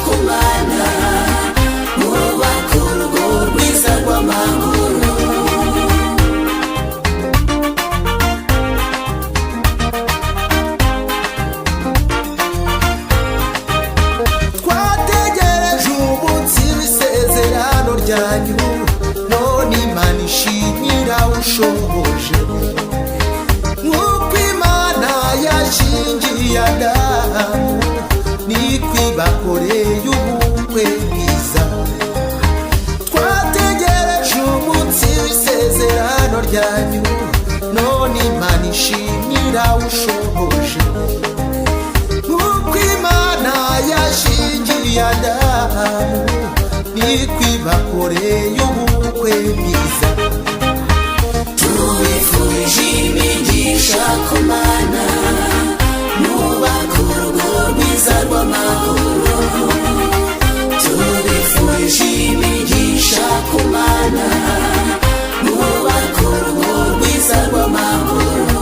ku Mana, mwubake urugo rwiza rw'amahoro. Twategereje umunsi w'isezerano ryanyu, none Imana ishimira ushoboje. Nk'uko Imana yashingiye Adamu, niko ibakoreye ubukwe bwiza. Twategereje umunsi w'isezerano ryanyu, none Imana ishimira ushoboje. Nk'uko Imana yashingiye Adamu, niko ibakoreye ubukwe bwiza. Tubifurije imigisha ku Mana, mwubake urugo rwiza rw'amahoro. Tubifurije imigisha ku Mana, mwubake urugo rwiza rw'amahoro.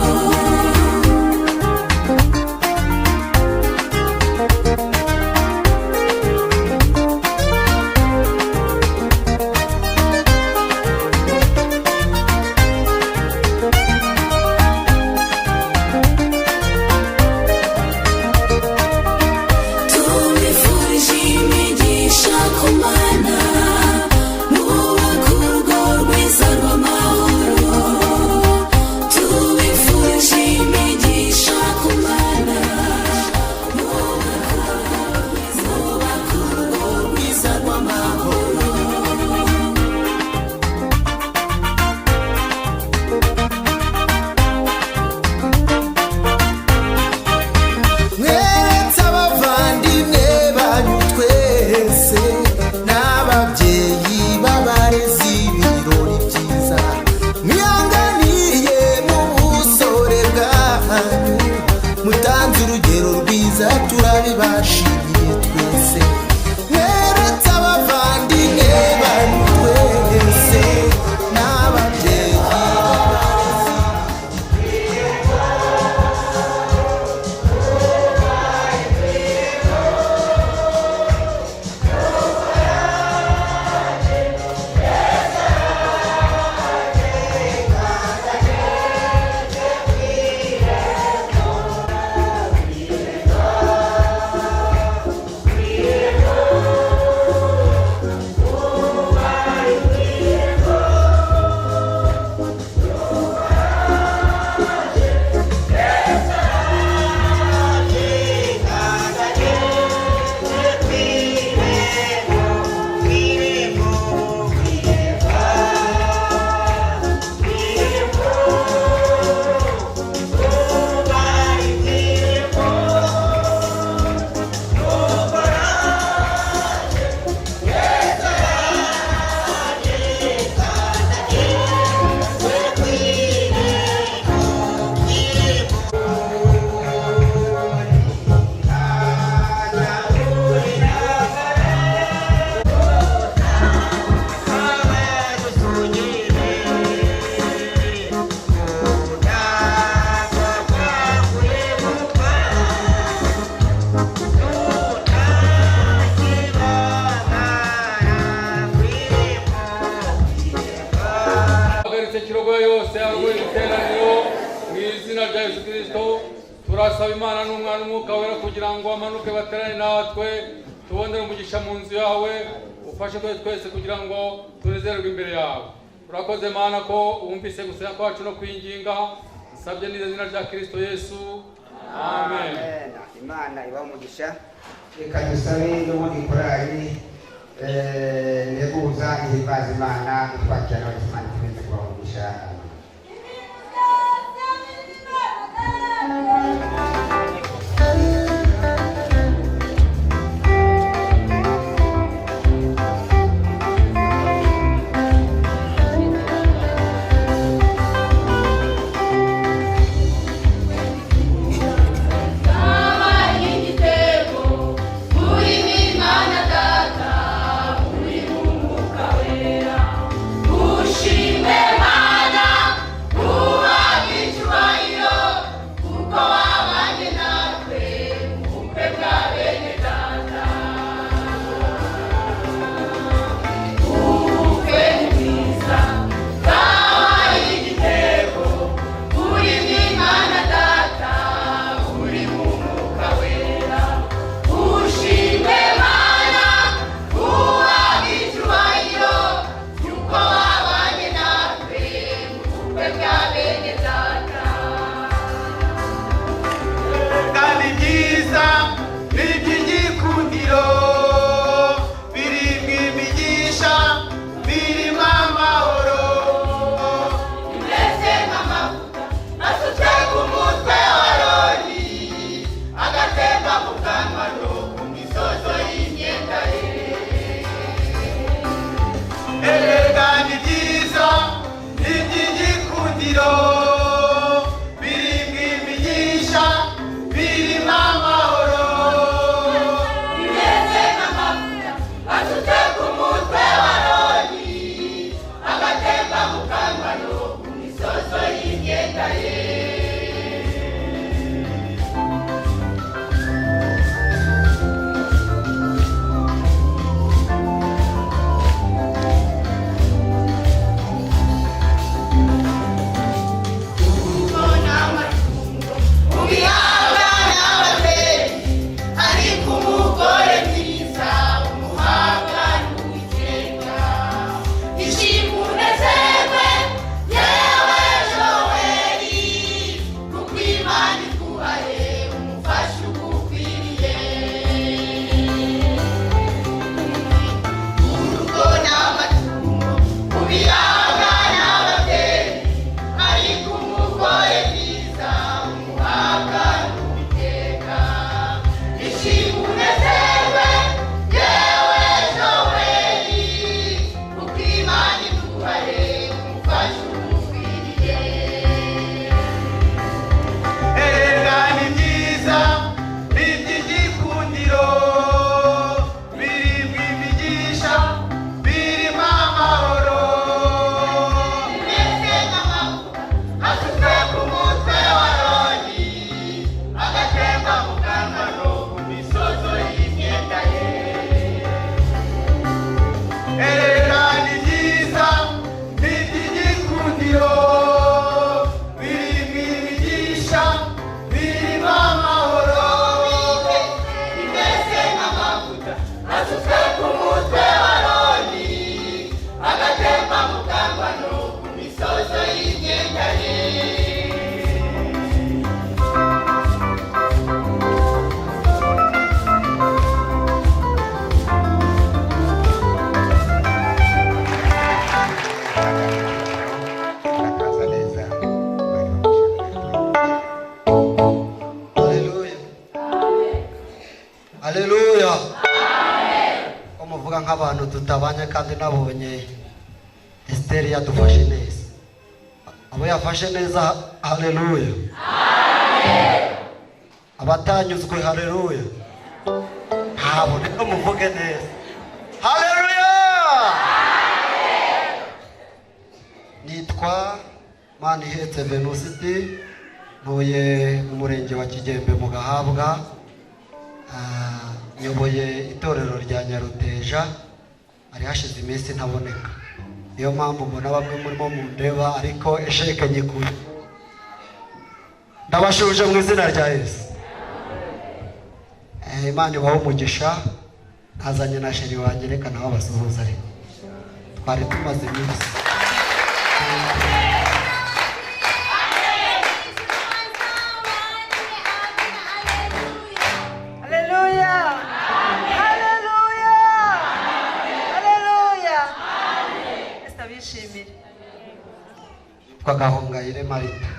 Tubifurije imigisha ku Mana, mwubake urugo rwiza rw'amahoro. Tubifurije imigisha ku Mana, mwubake urugo rwiza rw'amahoro. Mweretse abavandimwe banyu twese n'ababyeyi b'abarezi ibirori byiza mwihanganiye mu busore bwanyu, mutanze urugero rwiza, turabibashimiye twese. Mweretse abavandimwe banyu twese n'ababyeyi b'abarezi. Hagaritse Kirogoya yose ayoboye iteraniro mu izina rya Yesu Kirisito. Turasaba Imana n'Umwana n'Umwuka Wera kugira ngo amanuke baterane natwe, tubonere umugisha mu nzu yawe, ufashe twe twese kugira ngo tunezererwe imbere yawe. Urakoze Mana ko wumvise gusenga kwacu no kwinginga. Nsabye n'izina rya Kirisito Yesu, amen. Imana ibahe umugisha. Reka dusabe n'ubundi korali nteguza ihimbaza Imana itwakira n'abagize. Imana ikomeze kubaha umugisha. Zabaye igitego muri Imana Data, muri Mwuka Wera, ushime Mana. Haleluya. Ko muvuga nk'abantu tutabanye kandi nabonye Esiteri yadufashe neza. Abo yafashe neza, haleluya. Abatanyuzwe, haleluya. Ntabwo rero muvuge neza. Haleluya. Nitwa Manihetse Venusti, ntuye mu murenge wa Kigembe mu Gahabwa. Nyoboye itorero rya Nyaruteja. Hari hashize iminsi ntaboneka, niyo mpamvu mbona bamwe murimo mundeba, ariko esheke nyikuye. Ndabashuje mu izina rya Yesu. Imana ibahe umugisha. Nazanye na chéri wanjye, reka nawe abasuhuza, ariko twari tumaze iminsi. Haleluya! Haleluya! Haleluya! Ese abishimire. Yitwa Gahongayire Marita.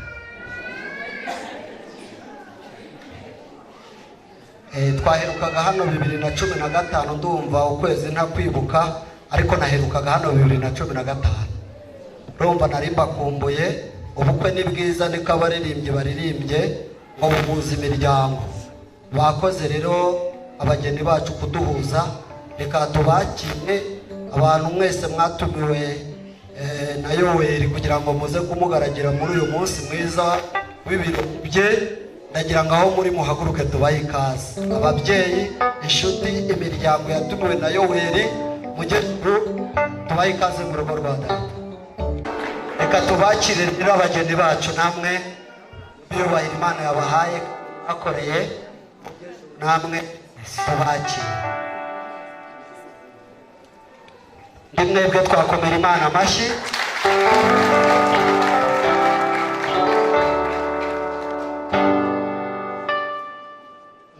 Twaherukaga hano 2015. Ndumva ukwezi ntakwibuka, ariko naherukaga hano 2015. Urumva nari mbakumbuye. Ubukwe ni bwiza, niko abaririmbyi baririmbye ngo buhuza imiryango. Bakoze rero abageni bacu kuduhuza. Reka tubakire. Abantu mwese mwatumiwe na Yoweri kugira ngo muze kumugaragira muri uyu munsi mwiza w'ibirori bye, ndagira ngo aho muri muhaguruke tubahe ikaze. Ababyeyi, inshuti, imiryango yatumiwe na Yoweri, mujye tubahe ikaze mu rugo rwa data. Reka tubakire rero abageni bacu, namwe biyubahira Imana yabahaye akoreye, namwe tubakire. Ndi mwebwe twakomera Imana amashyi.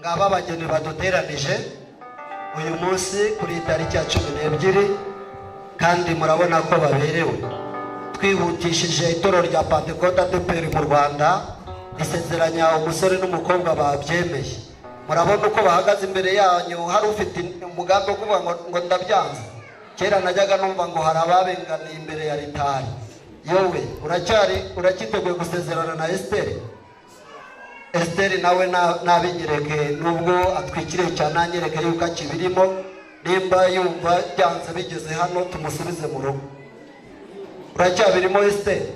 Ngaba abageni baduteranije uyu munsi kuri iyi tariki ya 12, kandi murabona ko baberewe. Twihutishije, itorero rya Pantekote ADEPR mu Rwanda risezeranya umusore n'umukobwa babyemeye. Murabona uko bahagaze imbere yanyu. Hari ufite umugambi wo kuvuga ngo ndabyanze? Kera najyaga numva ngo hari ababenganiye imbere ya ritari. Yowe, uracyari uracyiteguye gusezerana na Esiteri? Esiteri nawe nabinyereke, nubwo atwikiriye cyane, anyereke yuko akibirimo. Nimba yumva byanze bigeze hano, tumusubize mu rugo. Uracyabirimo, Esiteri?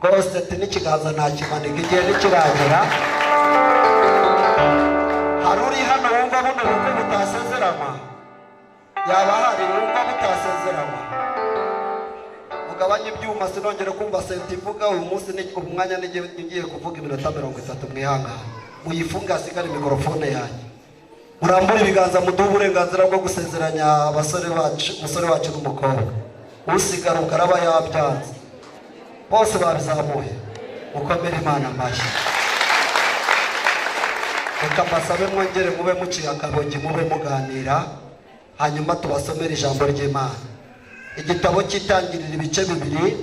Rwose ati n'ikiganza ntakimanika igihe ntikiragera. Hari uri hano wumva buno bukwe butasezeranywa? Yaba hari wumva butasezeranywa? Mugabanye ibyuma, sinongere kumva senti ivuga. Uyu munsi ni umwanya ngiye kuvuga iminota 30. Mwihangane muyifunge, hasigare mikorofone yanjye. Murambure ibiganza, muduhe uburenganzira bwo gusezeranya abasore bacu, umusore wacu n'umukobwa. Usigara ubwo araba yabyanze. Bose babizamuye, mukomere Imana amashyi. Reka mbasabe mwongere mube muciye akabogi, mube muganira, hanyuma tubasomere ijambo ry'Imana. Igitabo cy'Itangirira, ibice 2,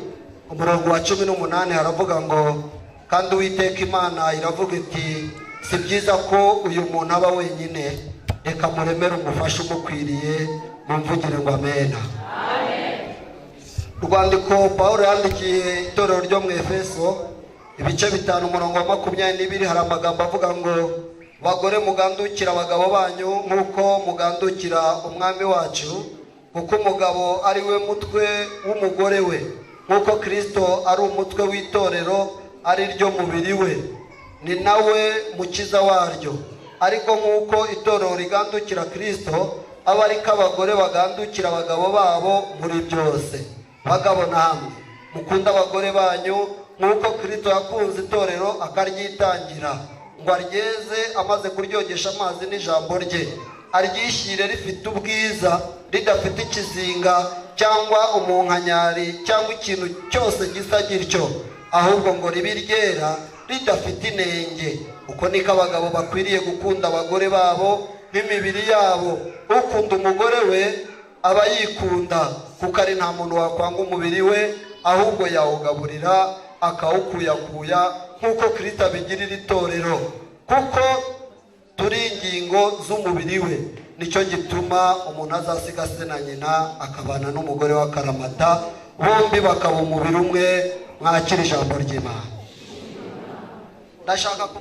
umurongo wa 18, haravuga ngo: "Kandi Uwiteka Imana iravuga iti: 'Si byiza ko uyu muntu aba wenyine, reka muremere umufasha umukwiriye.'" Mumvugire ngo amena. Urwandiko Paul yandikiye itorero ryo mu Efeso, ibice 5, umurongo wa 22, hari amagambo avuga ngo: "Bagore, mugandukira abagabo banyu nk'uko mugandukira Umwami wacu, kuko umugabo ari we mutwe w'umugore we, nk'uko Kirisito ari umutwe w'itorero, ari ryo mubiri we, ni nawe mukiza waryo. Ariko nk'uko itorero rigandukira Kirisito, aba ariko abagore bagandukira abagabo babo muri byose. Bagabo namwe, mukunde abagore banyu nk'uko Kirisito yakunze itorero akaryitangira, ngo aryeze amaze kuryogesha amazi n'ijambo rye, aryishyire rifite ubwiza, ridafite ikizinga cyangwa umunkanyari cyangwa ikintu cyose gisa gityo, ahubwo ngo ribe iryera ridafite inenge. Uko niko abagabo bakwiriye gukunda abagore babo nk'imibiri yabo. Ukunda umugore we aba yikunda, kuko ari nta muntu wakwanga umubiri we, ahubwo yawugaburira akawukuyakuya, nk'uko Kirisito abigirira itorero, kuko Turi ingingo z'umubiri we. Nicyo gituma umuntu azasiga se na nyina, akabana n'umugore wa karamata, bombi bakaba umubiri umwe. Mwakira ijambo ry'Imana. Ndashaka ku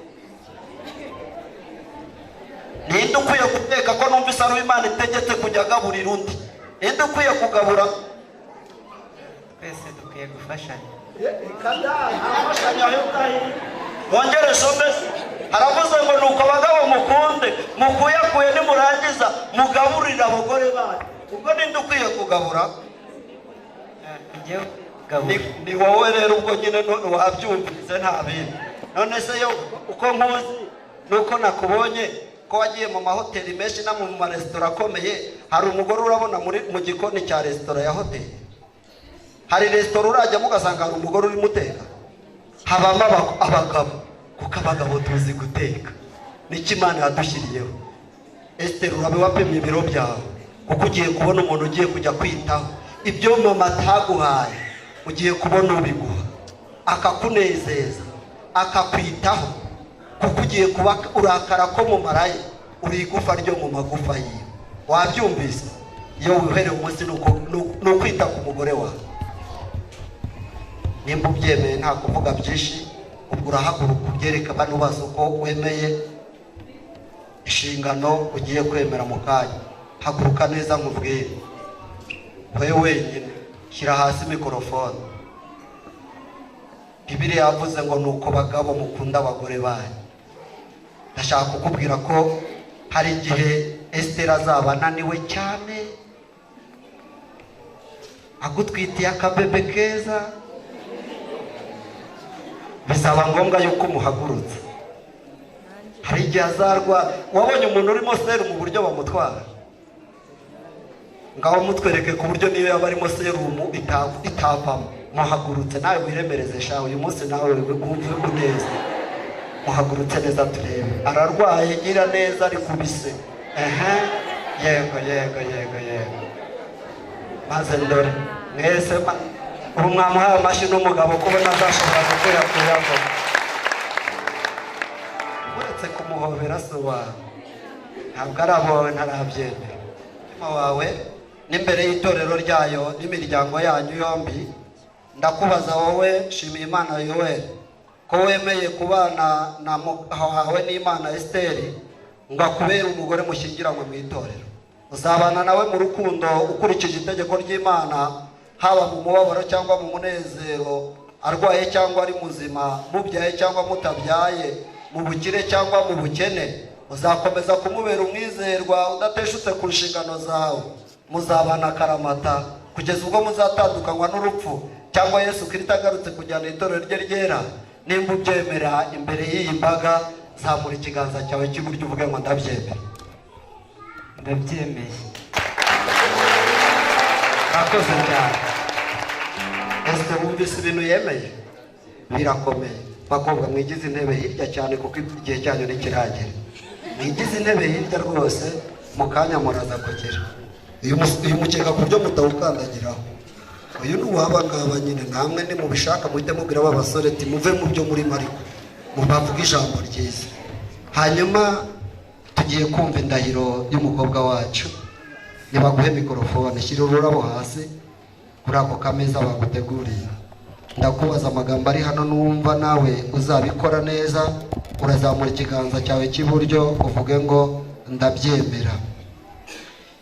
ninde ukwiye guteka, ko numvise ari Imana itegetse kujya agaburira undi? Ninde ukwiye kugabura? Twese dukwiye gufashanya. Wongere usome. Haravuze ngo: "Nuko abagabo mukunde, mukuyakuye, nimurangiza mugaburire abagore banyu." Ubwo ninde ukwiye kugabura? Njyewe kugabura. Ni wowe rero. Ubwo nyine wabyumvise, nta bindi. None se yo uko nkuzi nuko nakubonye ko wagiye mu mahoteli menshi no mu maresitora akomeye, hari umugore urabona muri mu gikoni cya resitora ya hoteli? Hari resitora urajyamo ugasanga hari umugore urimo uteka? Habamo abagabo, kuko abagabo tuzi guteka, nicyo Imana yadushyiriyeho. Esiteri, urabe wapimye ibiro byawe, kuko ugiye kubona umuntu ugiye kujya kwitaho. Ibyo mama ataguhaye, ugiye kubona ubiguha, akakunezeza, akakwitaho, kuko ugiye kuba urakara ko mu maraye, uri igufa ryo mu magufa yiwe. Wabyumvise? Iyo wihereye umunsi ni ukwita ku mugore wawe. Nimba ubyemeye, nta kuvuga byinshi, ubwo urahaguruka ubyereka bano bose uko wemeye inshingano ugiye kwemera mu kanya. Haguruka neza nkubwire. Wowe wenyine, shyira hasi mikorofone. Bibiliya yavuze ngo: "Nuko bagabo mukunda abagore banyu." Ndashaka kukubwira ko hari igihe Esiteri azaba ananiwe cyane, agutwitiye akabebe keza, bizaba ngombwa yuko umuhagurutsa. Hari igihe azarwa. Wabonye umuntu urimo serumu uburyo bamutwara? Ngaho mutwereke ku buryo niyo yaba arimo serumu itavamo. Muhagurutse nawe, wiremereze sha. Uyu munsi nawe wumve neza. Muhagurutse neza turebe. Ararwaye, gira neza, ari kubise. Ehe, yego yego yego yego. Maze ndore mwese ubu mwamuhaye amashyi n'umugabo, kubona azashobora gukwirakwiza uretse kumuhobera. Si uwawe, ntabwo ari abowe, ntarabyemera. Umutima wawe n'imbere y'itorero ryayo n'imiryango yanyu yombi, ndakubaza wowe Shimiyimana Yoweri, ko wemeye kubana na wawe n'Imana Esiteri ngo akubere umugore mushyingiranywe mu itorero, uzabana nawe mu rukundo ukurikije itegeko ry'Imana, haba mu mubabaro cyangwa mu munezero, arwaye cyangwa ari muzima, mubyaye cyangwa mutabyaye, mu bukire cyangwa mu bukene, uzakomeza kumubera umwizerwa udateshutse ku nshingano zawe, muzabana akaramata kugeza ubwo muzatandukanywa n'urupfu cyangwa Yesu Kirisito agarutse kujyana itorero rye ryera? Nimba ubyemera imbere y'iyi mbaga, zamura ikiganza cyawe cy'iburyo uvuge ngo: "Ndabyemera." Ndabyemeye. Murakoze cyane. Ese wumvise ibintu yemeye? Birakomeye. Bakobwa, mwigize intebe hirya cyane, kuko igihe cyanyu ntikiragera. Mwigize intebe hirya rwose, mu kanya muraza kugera. Uyu mukeka ku buryo mutawukandagiraho, uyu ni uwaba ngaba nyine. Namwe nimubishaka muhite mubwira ba basore ati: "Muve mu byo murimo," ariko mubavuge ijambo ryiza. Hanyuma tugiye kumva indahiro y'umukobwa wacu. Nibaguhe mikorofone, shyira ururabo hasi kuri ako kameza baguteguriye. Ndakubaza amagambo ari hano, numva nawe uzabikora neza, urazamura ikiganza cyawe cy'iburyo uvuge ngo: "Ndabyemera."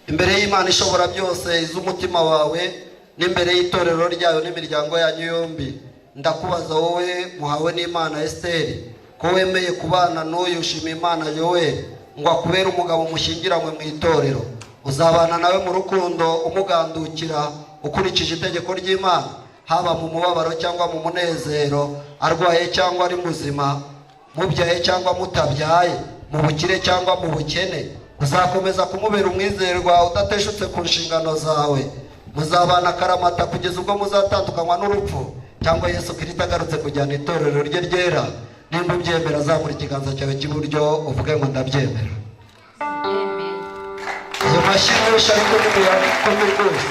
Imbere y'Imana ishobora byose iz'umutima wawe, n'imbere y'itorero ryayo n'imiryango yanyu yombi, ndakubaza wowe muhawe n'Imana Esiteri, ko wemeye kubana n'uyu Shimimana Yoweri ngo akubere umugabo mushyingiranywe mu itorero, uzabana nawe mu rukundo umugandukira ukurikije itegeko ry'Imana, haba mu mubabaro cyangwa mu munezero, arwaye cyangwa ari muzima, mubyaye cyangwa mutabyaye, mu bukire cyangwa mu bukene, uzakomeza kumubera umwizerwa udateshutse ku nshingano zawe, muzabana akaramata kugeza ubwo muzatandukanywa n'urupfu cyangwa Yesu Kirisito agarutse kujyana itorero rye ryera? Nimba ubyemera, zamura ikiganza cyawe cy'iburyo uvuge ngo: "Ndabyemera." Ayo mashyi menshi, ariko nimuyakome rwose.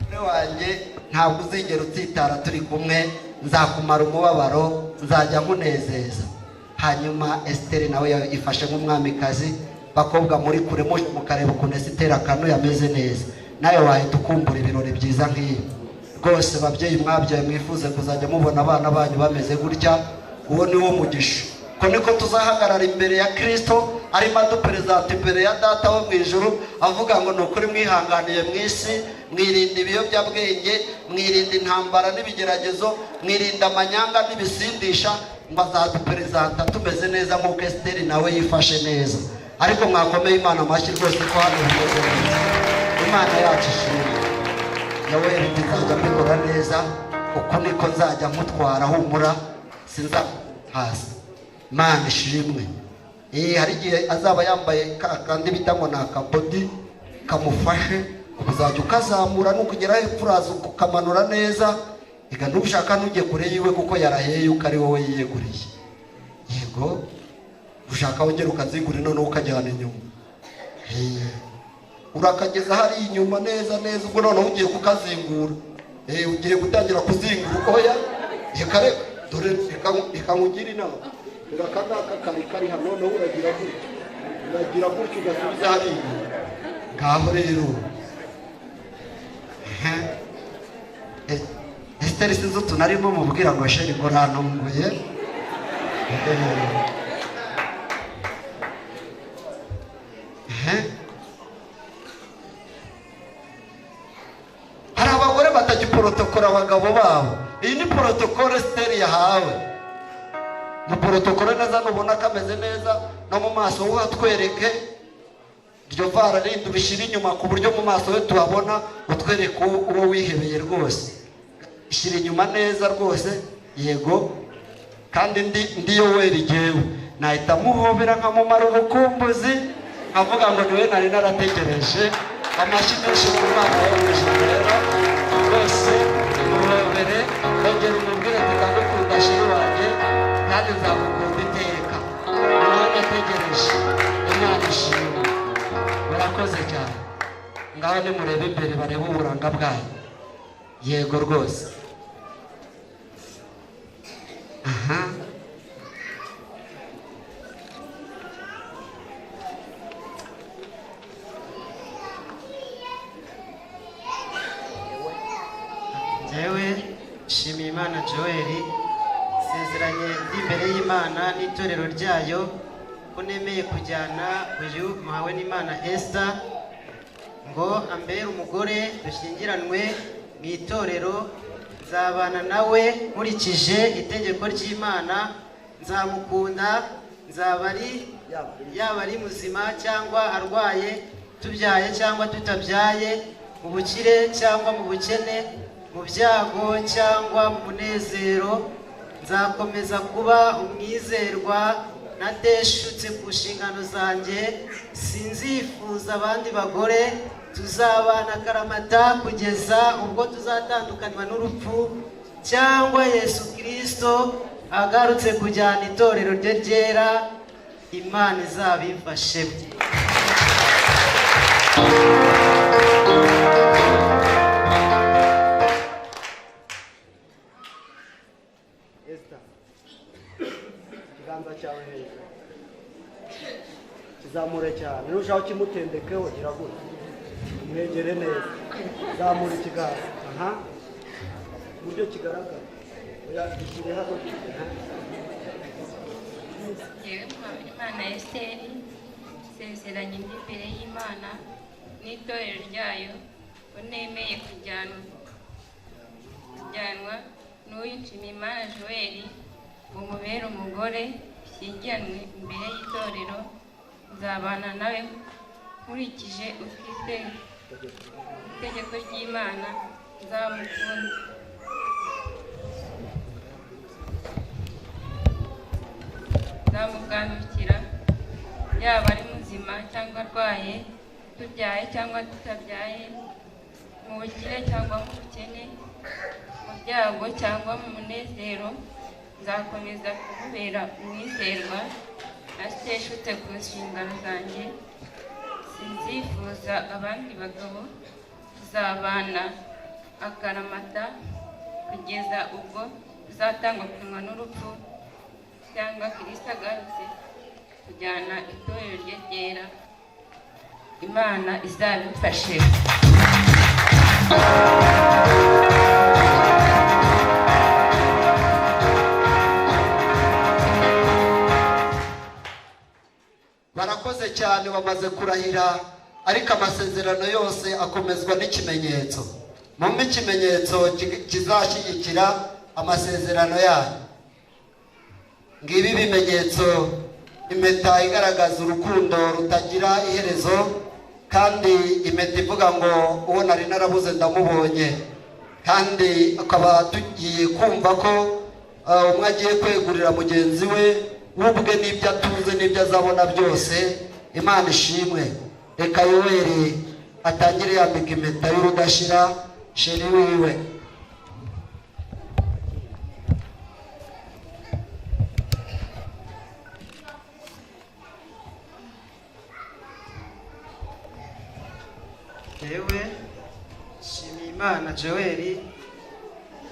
Umugore wanjye, ntabwo uzigera utsitara turi kumwe. Nzakumara umubabaro, nzajya nkunezeza. Hanyuma Esiteri nawe yifashe nk'umwamikazi. Bakobwa muri kure mukareba ukuntu Esiteri akanuye ameze neza, nawe wahita ukumbura ibirori byiza nk'ibi. Rwose babyeyi mwabyaye mwifuze kuzajya mubona abana banyu bameze gutya, uwo ni wo mugisha. Ko niko tuzahagarara imbere ya Kristo arimo aduperezanta imbere ya Data wo mu ijuru, avuga ngo ni ukuri mwihanganiye mu isi, mwirinda ibiyobyabwenge, mwirinda intambara n'ibigeragezo, mwirinda amanyanga n'ibisindisha, ngo azaduperezanta tumeze neza nk'uko Esiteri nawe yifashe neza. Ariko mwakomeye Imana amashyi rwose ko hano bimeze neza. Imana yacu ishimwe. Yoweri, nzajya mbikora neza, uko niko nzajya nkutwara, humura sinza hasi. Imana ishimwe. Hari igihe azaba yambaye kandi bita ngo ni akabodi kamufashe, uzajya ukazamura nukugera hepfo uraza ukamanura neza. Reka ntushaka ntujye kure yiwe kuko yaraheye yuko ari wowe yiyeguriye. Yego, ushaka wongera ukazigura noneho ukajyana inyuma. Urakageza hari inyuma neza neza, ubwo noneho ugiye kukazingura. Ugiye gutangira kuzingura. Oya, reka dore reka nkugire inama. Reka aka ngaka kari kari hano, noneho uragira gutya, uragira gutya ugasubiza hariya inyuma. Ngaho rero Esiteri sinzi utuntu arimo mubwira ngo sheri ngo rantunguye. Hari abagore batagiporotokora abagabo babo. Iyi ni porotokole Esiteri yahawe. Mu porotokole neza, nubona kameze neza no mu maso uhatwereke iryo vara rindi ubishyire inyuma ku buryo mu maso we tuhabona, utwereke uwo wihebeye rwose. Ishyira inyuma neza rwose. Yego, kandi ndi Yoweri jyewe nahita muhobera nkamumara ubukumbuzi, nkavuga ngo niwe nari narategereje. Amashyi menshi ku Mana yo mu ijuru. Rero rwose muhobere, ongera umubwire ati ndagukunda sheri wanjye, kandi nzagukunda iteka, niwe nategereje. Imana ishimwe, murakoze cyane. Ngaho nimurebe imbere barebe uburanga bwayo. Yego rwose. Aha, Njyewe Nshimiyimana Joel, nsezeranye ndi imbere y'Imana n'itorero ryayo ko nemeye kujyana uyu Muhawenimana Esther ngo ambere umugore dushyingiranwe mu itorero. Nzabana nawe nkurikije itegeko ry'Imana, nzamukunda, nzaba ari yaba ari muzima cyangwa arwaye, tubyaye cyangwa tutabyaye, mu bukire cyangwa mu bukene, mu byago cyangwa mu munezero. Nzakomeza kuba umwizerwa nateshutse ku nshingano zanjye, sinzifuza abandi bagore. Tuzabana akaramata kugeza ubwo tuzatandukanywa n'urupfu cyangwa Yesu Kirisito agarutse kujyana itorero rye ryera. Imana izabimfashemo. Esther, ikiganza cyawe hejuru kizamure cyane, nurushaho kimutendekeho gira gutya, umwegere neza, zamura ikiganza. Aha, uburyo kigaragara, oya gishyire hano. Aha. Njyewe Muhawenimana Esiteri, nsezeranye ndi imbere y'Imana n'itorero ryayo ko nemeye kujyanwa n'uyu Nshimiyimana Joel ngo mubere umugore ushyingiranwe imbere y'itorero. Nzabana nawe nkurikije uko itegeko ry'Imana, nzamukunda, nzamugandukira yaba ari muzima cyangwa arwaye, tubyaye cyangwa tutabyaye, mu bukire cyangwa mu bukene, mu byago cyangwa mu munezero. Nzakomeza kumubera umwizerwa ateshutse ku nshingano zanjye, sinzifuza abandi bagabo. Tuzabana akaramata kugeza ubwo tuzatandukanywa n'urupfu cyangwa Kristo agarutse kujyana itorero rye ryera. Imana izabimfashe. Barakoze cyane, bamaze kurahira, ariko amasezerano yose akomezwa n'ikimenyetso. Mumpe ikimenyetso kizashyigikira amasezerano yanyu. Ngibi ibimenyetso: impeta igaragaza urukundo rutagira iherezo, kandi impeta ivuga ngo uwo nari narabuze ndamubonye, kandi akaba tugiye kumva ko umwe agiye kwegurira mugenzi we ubwe n'ibyo atunze n'ibyo azabona byose. Imana ishimwe. Reka Yoweri atangire yambika impeta y'urudashira chéri wiwe. Yewe Nshimiyimana Joel,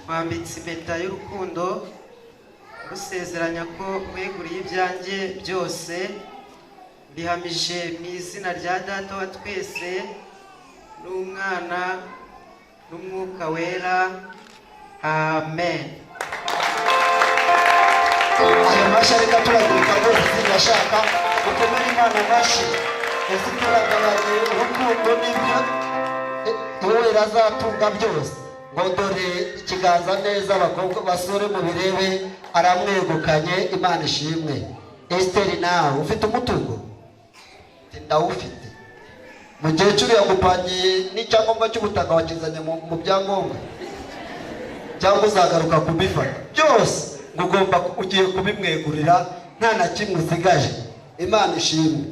wambitse impeta y'urukundo, ngusezeranya ko nkweguriye ibyanjye byose, mbihamije mu izina rya Data wa twese n'Umwana n'Umwuka Wera, amen. Ayo mashyi, reka turagurika rwose, sinashaka gukomera Imana amashyi. Ese turagabanye urukundo n'ibyo Yoweri azatunga byose? Ngo dore ikiganza neza, abakobwa, basore, mubirebe, aramwegukanye. Imana ishimwe. Esiteri, nawe ufite umutungo? Ati, ndawufite. Mukecuru yagupangiye n'icyangombwa cy'ubutaka, wakizanye mu byangombwa, cyangwa uzagaruka kubifata byose? Ngo ugomba, ugiye kubimwegurira nta na kimwe usigaje. Imana ishimwe.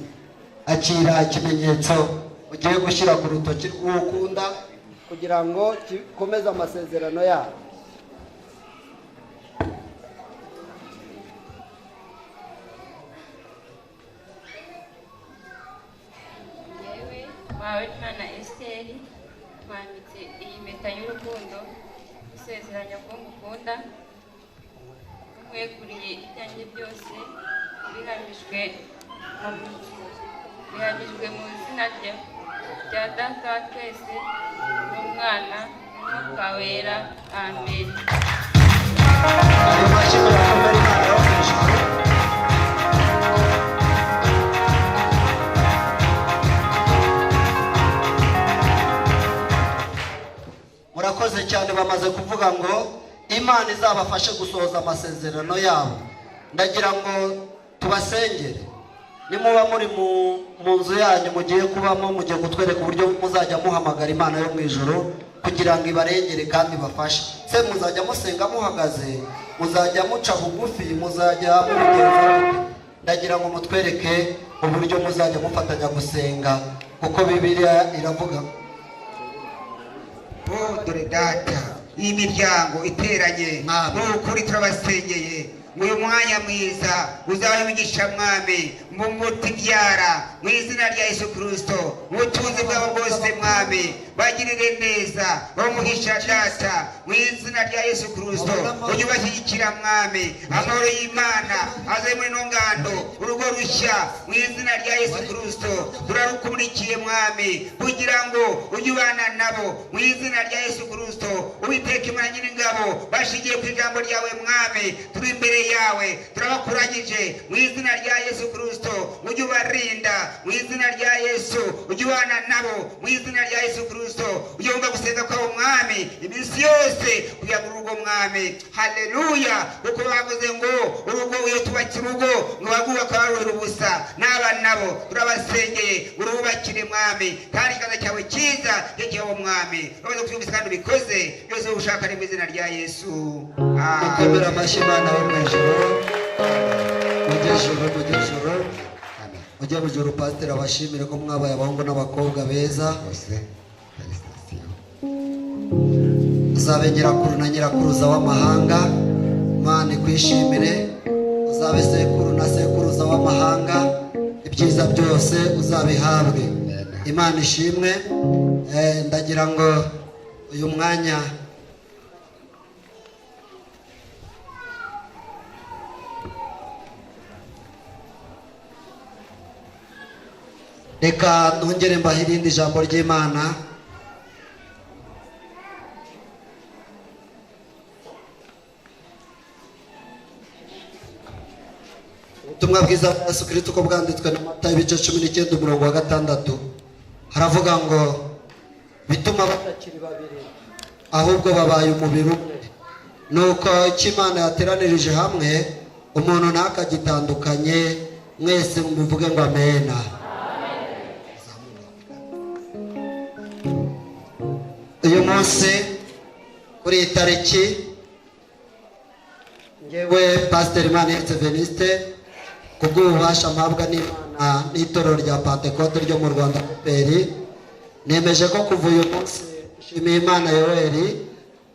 Akira ikimenyetso ugiye gushyira ku rutoki rw'uwo ukunda kugira ngo gikomeze amasezerano yabo. Yewe Muhawenimana Esiteri, twambitse iyi mpeta y'urukundo, gusezeranya ko ngukunda, ko nkweguriye ibyanjye byose, bihamijwe mu izina rya Data wa twese n'Umwana n'Umwuka Wera, amen. Ayo mashyi murakomera Imana yo mu ijuru. Murakoze cyane. Bamaze kuvuga ngo Imana izabafashe gusohoza amasezerano yabo. Ndagira ngo tubasengere. Nimuba muri mu nzu yanyu mugiye kubamo, mugiye kutwereka uburyo muzajya muhamagara Imana yo mu ijuru kugira ngo ibarengere kandi ibafashe. Se muzajya musenga muhagaze? Muzajya muca bugufi? Muzajya mubigenza gute? Ndagira ngo mutwereke uburyo muzajya mufatanya gusenga, kuko Bibiliya iravuga. Oh, dore Data, iyi miryango iteranye, ni ukuri turabasengeye ngo uyu mwanya mwiza uzabe umugisha, Mwami, mu mutibyara, mu izina rya Yesu Kirisito, mu butunzi bwabo bwose, Mwami, bagirire neza, bamugisha, Data, mu izina rya Yesu Kirisito, ujye ubashyigikira, Mwami. Amahoro y'Imana aze muri ino ngando, urugo rushya, mu izina rya Yesu Kirisito, turarukumurikiye, Mwami, kugira ngo ujye ubana nabo, mu izina rya Yesu Kirisito. Uwiteka Imana Nyiringabo, bashingiye ku ijambo ryawe, Mwami, turi imbere yawe, turabakuranyije mu izina rya Yesu Kirisito. Ujye ubarinda mu izina rya Yesu, ujye ubana nabo mu izina rya Yesu Kirisito, ujye wumva gusenga kwabo, Mwami, iminsi yose, kugira ngo urugo, Mwami, haleluya, kuko bavuze ngo urugo, iyo tubatse urugo ngo barwubaka baruhira ubusa. N'aba nabo turabasengeye, urubakire, Mwami, kandi ikiganza cyawe cyiza cyo kibaho, Mwami. Urakoze kubyumvise kandi ubikoze byose ushaka, ni mu izina rya Yesu. Mukomere amashyi Imana yo mu ijuru. Mujye ijuru, mujye ijuru, mujye mu ijuru. Pasiteri abashimire ko mwabaye abahungu n'abakobwa beza. Uzabe nyirakuru na nyirakuruza w'amahanga. Imana ikwishimire. Uzabe sekuru na sekuruza w'amahanga, ibyiza byose uzabihabwe. Imana ishimwe. Ndagira ngo uyu mwanya Reka nongere mbahe irindi jambo ry'Imana. Ubutumwa bwiza bwa Yesu Kristo uko bwanditswe na Matayo ibice 19 umurongo wa 6, haravuga ngo bituma batakiri babiri ahubwo babaye umubiri umwe. Nuko icyo Imana yateranirije hamwe umuntu ntakagitandukanye. Mwese muvuge ngo amena. Uyu munsi kuri iyi tariki ngewe Pasiteri Manetse Veniste, kubw'ububasha mpabwa n'Imana n'itorero rya Pantekote ryo mu Rwanda PERI, nemeje ko kuva uyu munsi nshimiye Imana Yoweri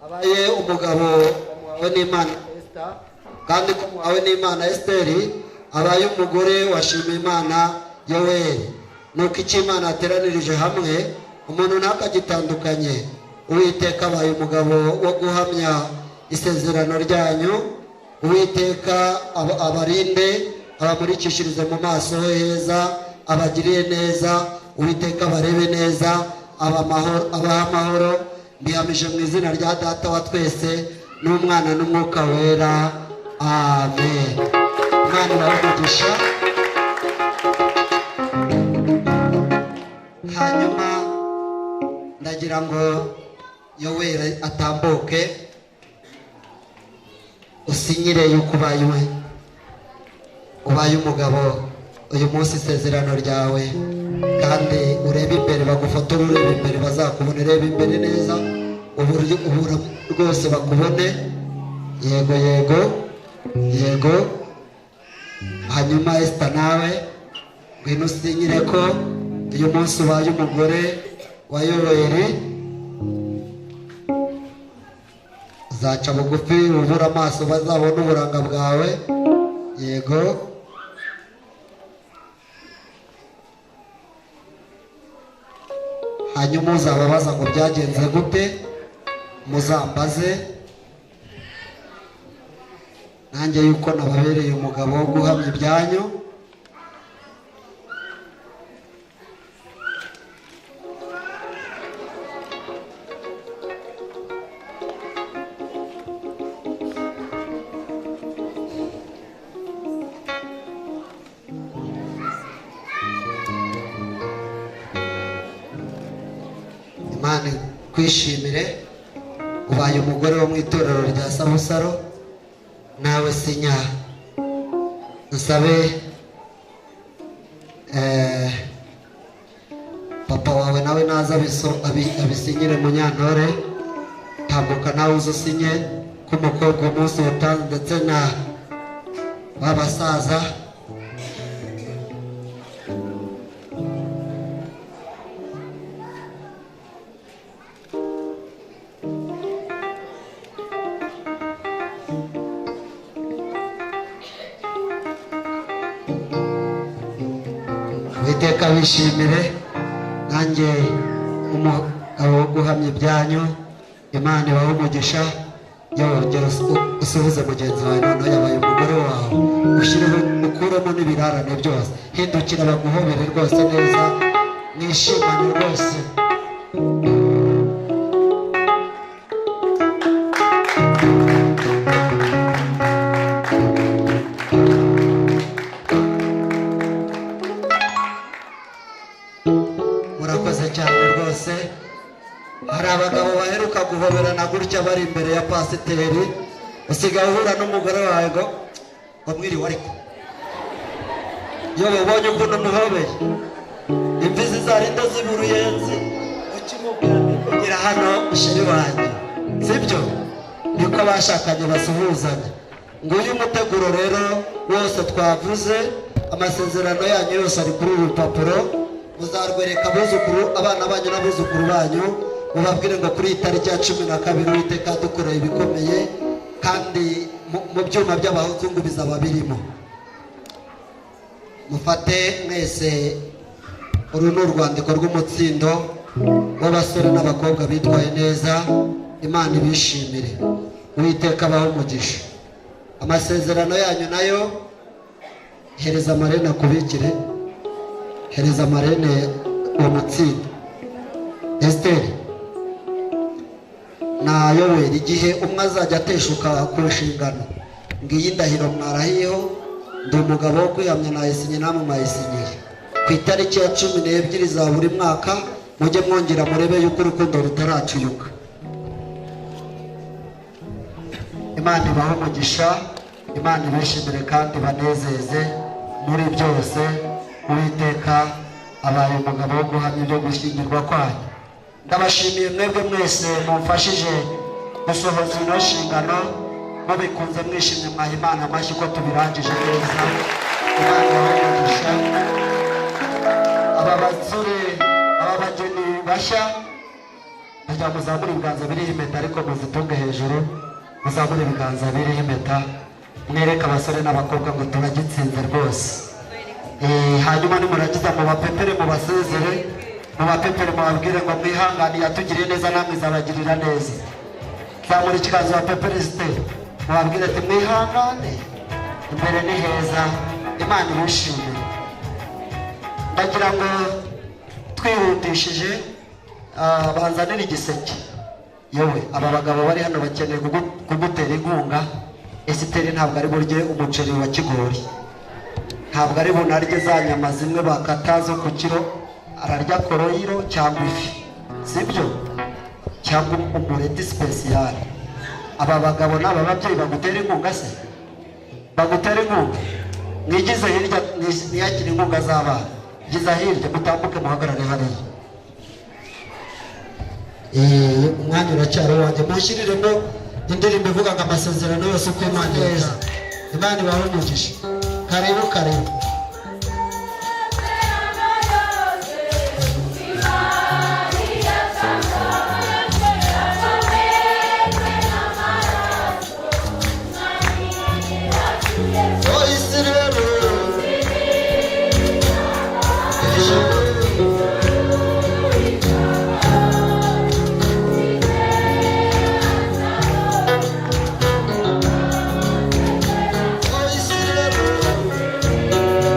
abaye umugabo wamuhawe n'Imana Esther, kandi ko muhawe n'Imana Esteri abaye umugore washimiye Imana Yoweri. Nuko icyo Imana yateranirije hamwe umuntu ntakagitandukanye. Uwiteka abaye umugabo wo guhamya isezerano ryanyu. Uwiteka abarinde, abamurikishirize mu maso he heza, abagiriye neza. Uwiteka abarebe neza, abaha amahoro. Mbihamije mu izina rya Data wa twese n'Umwana n'Umwuka Wera, amen. Imana ibahe umugisha. Hanyuma ndagira ngo Yoweri atambuke, usinyire yuko ubaye we, ubaye umugabo uyu munsi isezerano ryawe, kandi urebe imbere bagufotore, urebe imbere bazakubone, urebe imbere neza uburyo ubura rwose bakubone. Yego yego yego. Hanyuma Esther nawe ngwino usinyire ko uyu munsi ubaye umugore wa Yoweri. Uzaca bugufi ubura amaso bazabona uburanga bwawe. Yego. Hanyuma uzababaza ngo byagenze gute, muzambaze nanjye yuko nababereye umugabo wo guhamya ibyanyu. Imana kwishimire, ubaye umugore wo mu itorero rya Sabusaro. Nawe sinya nsabe papa wawe nawe naza abisinyire Munyantore. Tambuka nawe uze usinye ko umukobwa umunsi watanze, ndetse na babasaza. Uwiteka bishimire, nanjye umugabo wo guhamya ibyanyu. Imana ibahe umugisha. Yongera usuhuze mugenzi wawe, noneho yabaye umugore wawe, ushyireho ukuremo n'ibirarane byose. Hindukira baguhobere rwose neza, mwishimane rwose. Murakoze cyane rwose. Hari abagabo baheruka guhoberana gutya bari imbere ya pasiteri, usigaye uhura n'umugore wawe ngo mwiriwe, ariko iyo babonye ukuntu muhobeye imvi zizarinda ziba uruyenzi, ukimubwira kugira hano musheri wanjye, sibyo? Niko abashakanye basuhuzanya. Nguyu umuteguro rero wose twavuze, amasezerano yanyu yose ari kuri uru rupapuro. Muzarwereka abuzukuru, abana banyu n'abuzukuru banyu, mubabwire ngo kuri iyi tariki ya 12 Uwiteka dukoreye ibikomeye, kandi mu byuma by'abazungu bizaba birimo. Mufate mwese, uru ni urwandiko rw'umutsindo w'abasore n'abakobwa bitwaye neza. Imana ibishimire, Uwiteka abahe umugisha. Amasezerano yanyu nayo hereza amarena kubikire. Hereza marene uwo mutsinda Esiteri na Yoweri. Igihe umwe azajya ateshuka ku nshingano, ngiyi indahiro mwarahiyeho. Ndi umugabo wo kwihamya, nayisinye namwe mwayisinyiye. Ku itariki ya 12 za buri mwaka mujye mwongera murebe yuko urukundo rutaracuyuka. Imana ibahe umugisha, Imana ibishimire kandi ibanezeze muri byose. Uwiteka abaye umugabo wo guhamya ibyo gushyingirwa kwanyu. Ndabashimiye mwebwe mwese mumfashije gusohoza ino nshingano. Mubikunze mwishimye, mwaha Imana amashyi ko tubirangije neza. Imana ibahe umugisha. Aba basore, aba bageni bashya, kugira ngo muzamure ibiganza biriho impeta, ariko muzitunge hejuru. Muzamure ibiganza biriho impeta, mwereke abasore n'abakobwa ngo turagitsinze rwose. Hanyuma nimuragiza mubapepere, mubasezere, mubapepere, mubabwire ngo mwihangane, yatugiriye neza, namwe izabagirira neza. Zamura ikiganza bapepere site, mubabwire ati mwihangane, imbere ni heza, Imana ibishimire. Ndagira ngo twihutishije, banzanire igiseke. Yewe, aba bagabo bari hano bakeneye kugutera inkunga. Esiteri ntabwo ari burye umuceri wa kigori, ntabwo ari bunarye za nyama zimwe bakata zo ku kiro, ararya koroyiro cyangwa ifi, sibyo? Cyangwa umureti sipesiyare. Aba bagabo ni aba babyeyi bagutera inkunga se, bagutera inkunga. Mwigize hirya, ntiyakire inkunga z'abana. Giza hirya, mutambuke muhagarare hariya. Umwanya uracyari uwanjye. Mushyiriremo indirimbo ivuga ngo amasezerano yose uko Imana neza. Imana ibahe umugisha. Karibu, karibu. Oh, Isirayeli. Oh, Isirayeli.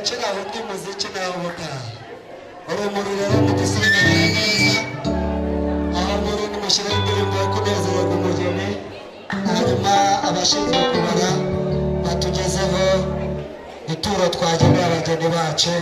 Murekere aho undi muziki nawe ubutaha. Urumuri rero mudusiganire neza aho muri, nimushyireho indirimbo yo kunezererwa umugeni, hanyuma abashinzwe kubara batugezeho ituro twagenera abageni bacu.